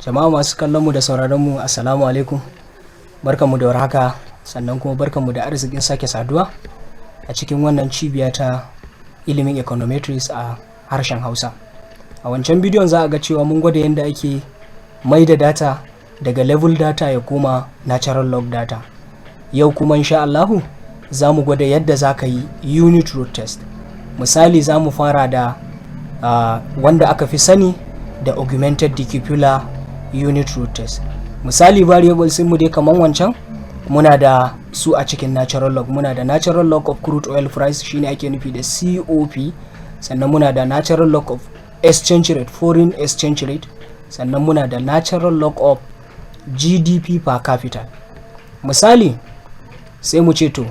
Jama'a masu kallon mu da sauraron mu, assalamu alaikum. Barkanmu da warhaka, sannan kuma barkanmu da arzikin sake saduwa a cikin wannan cibiya ta ilimin econometrics a harshen Hausa. A wancan bidiyon za a ga cewa mun gwada yadda ake mai da data daga level data ya koma natural log data. Yau kuma, insha Allahu, za mu gwada yadda za ka yi unit root test. Misali, za mu fara da wanda aka fi sani da augmented Dickey-Fuller unit root test. Misali, variables mu dai kaman wancan, muna da su a cikin natural log. Muna da natural log of crude oil price, shine ake nufi da COP. Sannan muna da natural log of exchange rate, foreign exchange rate. Sannan muna da natural log of GDP per capita. Misali, sai mu ce to,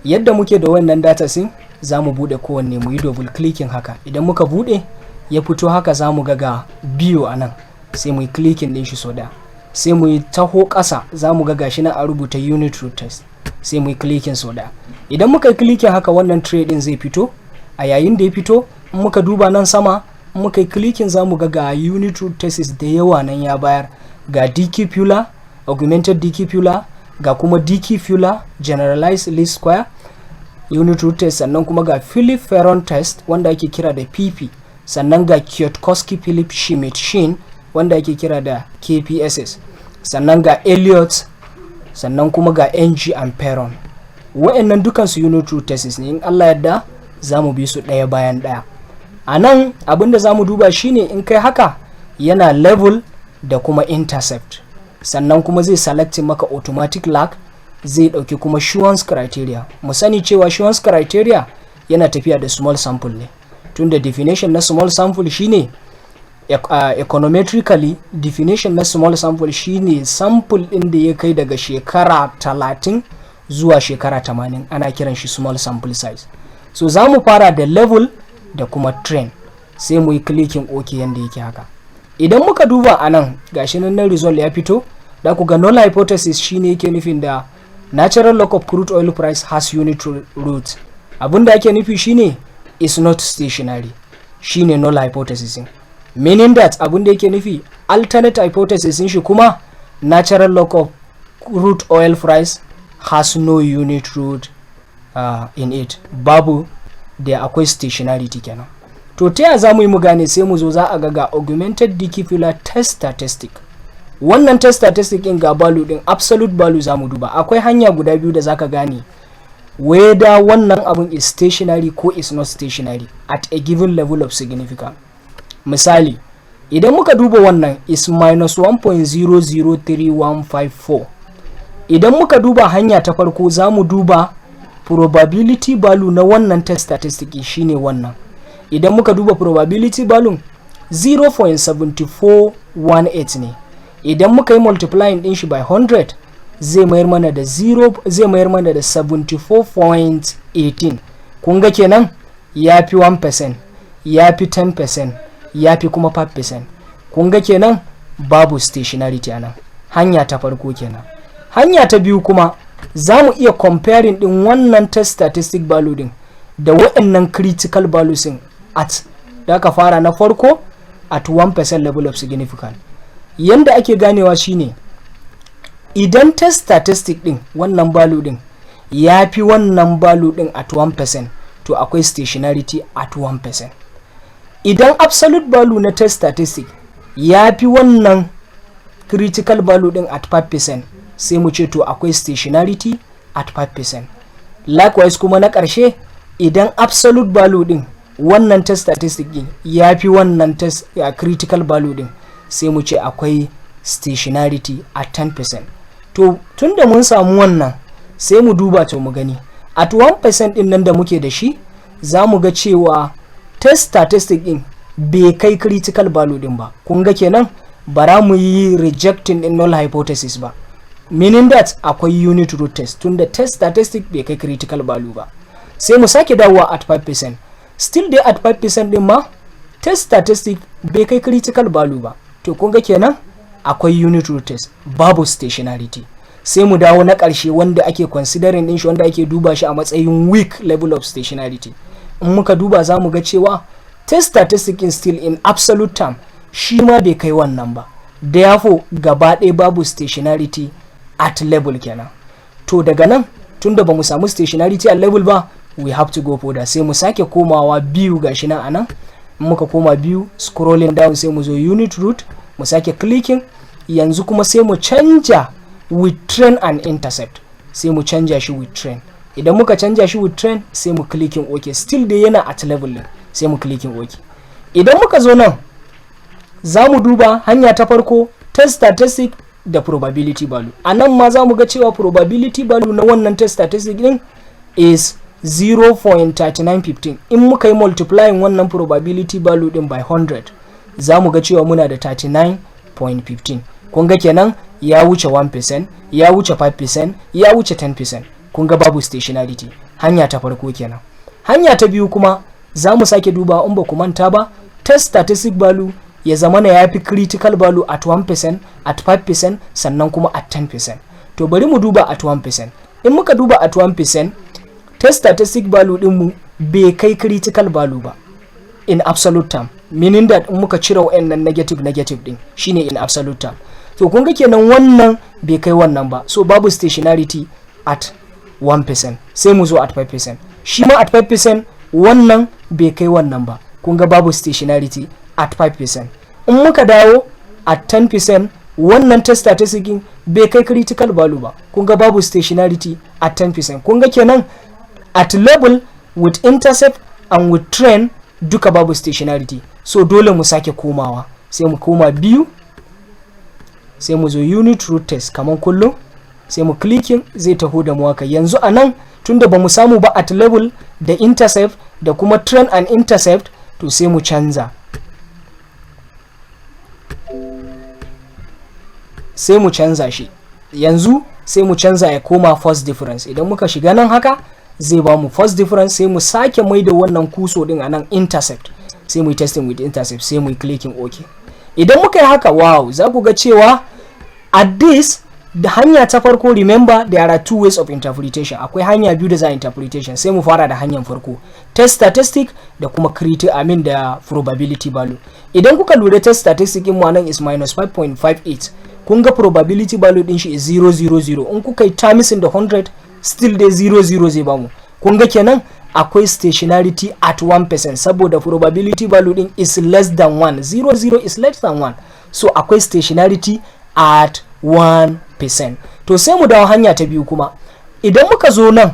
yadda muke da wannan data sin, za mu bude kowanne, mu yi double clicking haka. Idan muka bude, ya fito haka, za mu ga biyu a nan, sai mu yi clicking din shi so da sai mu yi taho ƙasa, za mu ga gashi nan a rubuta unit root test, sai mu yi clicking so da. Idan muka yi clicking haka, wannan tray din zai fito. A yayin da ya fito, in muka duba nan sama, in muka yi clicking, za mu ga unit root tests da yawa nan ya bayar. Ga Dickey-Fuller, augmented Dickey-Fuller, ga kuma Dickey-Fuller generalized least square unit root test, sannan kuma ga Phillips Perron test wanda ake kira da PP, sannan ga Kwiatkowski Phillips Schmidt Shin wanda ake kira da KPSS, sannan ga Elliott, sannan kuma ga Ng and Perron. Wa'annan dukansu unit root tests ne. In Allah yadda, za mu bi su ɗaya bayan ɗaya. A nan abinda za mu duba shine, in kai haka, yana level da kuma intercept, sannan kuma zai select maka automatic lag, zai ɗauki kuma Schwan's criteria. Mu sani cewa Schwan's criteria yana tafiya da small sample ne, tunda definition na small sample shine, econometrically, definition na small sample shine sample ɗin da ya kai daga shekara 30 zuwa shekara 80, ana kiran shi small sample size. So za mu fara da level da kuma trend, sai mu yi clicking OK yanda yake haka. Idan muka duba a nan, gashi nan na result ya fito da ku ga null hypothesis shine yake nufin da natural log of crude oil price has unit root. Abinda ake nufi shine is not stationary, shine null hypothesis, meaning that abinda yake nufi, alternate hypothesis shi kuma natural log of crude oil price has no unit root in it, babu da akwai stationarity kenan. To, ta ya za mu yi mu gane? Sai mu zo, za a ga augmented Dickey-Fuller test statistic. Wannan test statistic din, ga value din, absolute value za mu duba. Akwai hanya guda biyu da zaka gane whether wannan abun is stationary ko is not stationary at a given level of significance. Misali, idan muka duba wannan is minus 1.003154. Idan muka duba hanya ta farko, za mu duba probability value na wannan test statistic, shine wannan. Idan muka duba probability value, 0.7418 ne. Idan muka yi multiplying din shi by 100, zai mayar mana da 0, zai mayar mana da 74.18. Kun ga kenan ya fi 1%, ya fi 10%, ya fi kuma 5%. Kun ga kenan babu stationarity anan. Hanya ta farko kenan. Hanya ta biyu kuma, za mu iya comparing din wannan test statistic value din da waɗannan critical values din at da aka fara na farko at 1% level of significance. Yanda ake ganewa shine, idan test statistic din, wannan value din, ya fi wannan value din at 1%, to akwai stationarity at 1%. Idan absolute value na test statistic ya fi wannan critical value din at 5%, sai mu ce to akwai stationarity at 5%. Likewise kuma, na ƙarshe, idan absolute value din wannan test statistic din ya fi wannan test ya critical value din, sai mu ce akwai stationarity at 10%. To, tunda mun samu wannan, sai mu duba to mu gani at 1% din nan da muke da shi, za mu ga cewa test statistic din bai kai critical value din ba. Kun ga kenan bara mu yi rejecting din null hypothesis ba, meaning that akwai unit root test, tunda test statistic bai kai critical value ba. Sai mu sake dawowa at 5%. Still dai at 5% din ma, test statistic bai kai critical value ba. To, kun ga kenan akwai unit root test, babu stationarity. Sai mu dawo na ƙarshe wanda ake considering din shi, wanda ake duba shi a matsayin weak level of stationarity. In muka duba, za mu ga cewa test statistic in still in absolute term shi ma bai kai wannan ba. Therefore, gaba ɗaya babu stationarity at level kenan. To daga nan, tunda ba mu samu stationarity at level ba, we have to go further. Sai mu sake komawa biyu. Gashi nan anan muka koma biyu, scrolling down, sai mu zo unit root, mu sake clicking. Yanzu kuma sai mu canja with trend and intercept, sai mu canja shi with trend. Idan muka canja shi with trend, sai mu clicking OK. Still dai yana at level din, sai mu clicking OK. Idan muka zo nan, za mu duba hanya ta farko, test statistic da probability value. A nan ma za mu ga cewa probability value na wannan test statistic din is 0.3915. In muka yi multiplying wannan probability value din by 100, za mu ga cewa muna da 39.15. Kun ga kenan ya wuce 1%, ya wuce 5%, ya wuce 10%. Kun ga babu stationarity. Hanya ta farko kenan. Hanya ta biyu kuma za mu sake duba. In ba ku manta ba, test statistic value ya zama na ya fi critical value at 1%, at 5%, sannan kuma at 10%. To bari mu duba at 1%. In muka duba at 1%, test statistic value dinmu bai kai critical value ba in absolute term, meaning that in muka cire wa'annan negative negative din, shine in absolute term. To kun ga kenan wannan bai kai wannan ba, so babu stationarity at 1%. Sai mu zo at 5%. Shi ma at 5%, wannan bai kai wannan ba. Kun ga babu stationarity at 5%. In muka dawo at 10%, wannan test statistic bai kai critical value ba. Kun ga babu stationarity at 10%. Kun ga kenan at level, with intercept and with trend, duka babu stationarity. So dole mu sake komawa. Sai mu koma biyu, sai mu zo unit root test kamar kullum, sai mu clicking, zai taho da mu haka. Yanzu a nan, tunda ba mu samu ba at level da intercept da kuma trend and intercept, to sai mu canza, sai mu canza shi. Yanzu sai mu canza ya koma first difference. Idan muka shiga nan haka, zai ba mu first difference. Sai mu sake mai da wannan cursor din a nan intercept, sai mu yi testing with intercept, sai mu yi clicking OK. Idan muka yi haka, wow, za ku ga cewa at this da hanya ta farko, remember there are two ways of interpretation, akwai hanya biyu da za a interpretation. Sai mu fara da hanyar farko, test statistic da kuma critical, I mean, da probability value. Idan kuka lura, test statistic din mu nan is minus 5.58. Kun ga probability value din shi is 000. In kuka yi timesing da 100, still dai 00 zai bamu. Kun ga kenan akwai stationarity at 1%, saboda probability value din is less than 1, 00 is less than 1, so akwai stationarity at 1%. To sai mu dawo hanya ta biyu kuma. Idan muka zo nan,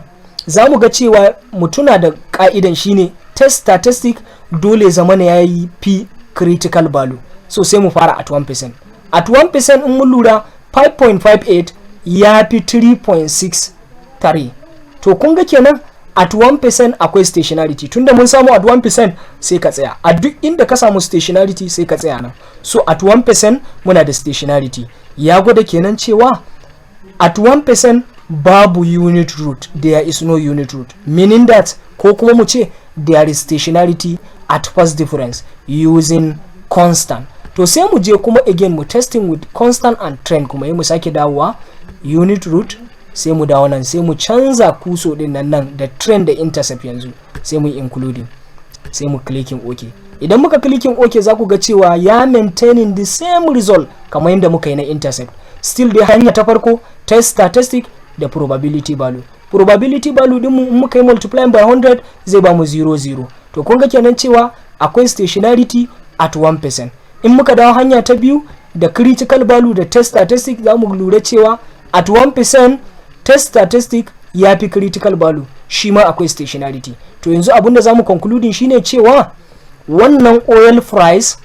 za mu ga cewa mu tuna da ka'idan, shine test statistic dole zama na yayi p critical value. So sai mu fara at 1%. At 1%, in mun lura, 5.58 ya fi 3.63. To kun ga kenan at 1% akwai stationarity. Tunda mun samu at 1%, sai ka tsaya a duk inda ka samu stationarity, sai ka tsaya nan. So at 1% muna da stationarity. Ya gwada kenan cewa at 1% babu unit root, there is no unit root, meaning that, ko kuma mu ce, there is stationarity at first difference using constant. To sai mu je kuma again mu testing with constant and trend kuma. Yi mu sake dawowa unit root, sai mu dawo nan, sai mu canza cursor din nan nan da trend da intercept. Yanzu sai mu including, sai mu clicking OK. Idan muka clicking OK, za ku ga cewa ya maintaining the same result kamar yadda muka yi na intercept. Still dai hanya ta farko, test statistic da probability value. Probability value din mu, in muka yi multiplying by 100, zai ba mu 00. To kun ga kenan cewa akwai stationarity at 1%. In muka dawo hanya ta biyu, da critical value da test statistic, za mu lura cewa at 1% test statistic ya fi critical value, shi ma akwai stationarity. To yanzu abinda za mu concluding shine cewa wannan oil price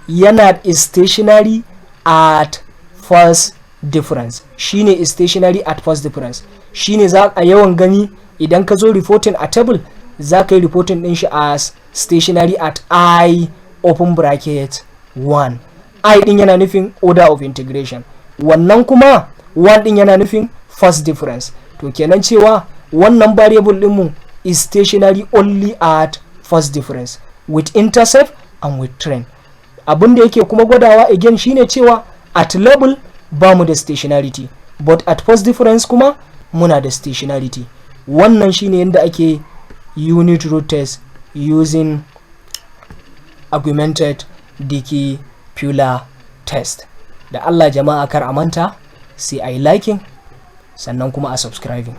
yana is stationary at first difference, shine is stationary at first difference. Shine za a yawan gani idan ka zo reporting a table, za ka yi reporting din shi as stationary at I open bracket 1. I din yana nufin order of integration, wannan kuma 1 din yana nufin first difference. To kenan cewa wannan variable dinmu is stationary only at first difference with intercept and with trend. Abin da yake kuma gwadawa again shine cewa at level ba mu da stationarity, but at first difference kuma muna da stationarity. Wannan shine yadda ake unit root test using augmented Dickey Fuller test. Da Allah jama'a, kar a manta, sai a yi liking sannan kuma a subscribing.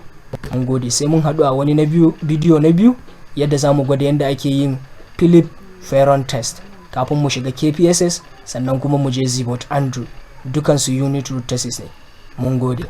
Mun gode, sai mun haɗu a wani na biyu, bidiyo na biyu, yadda za mu gwada yadda ake yin Philip Feron test kafin mu shiga KPSS, sannan kuma mu je Zivot Andrew. Dukansu unit root tests ne. Mun gode.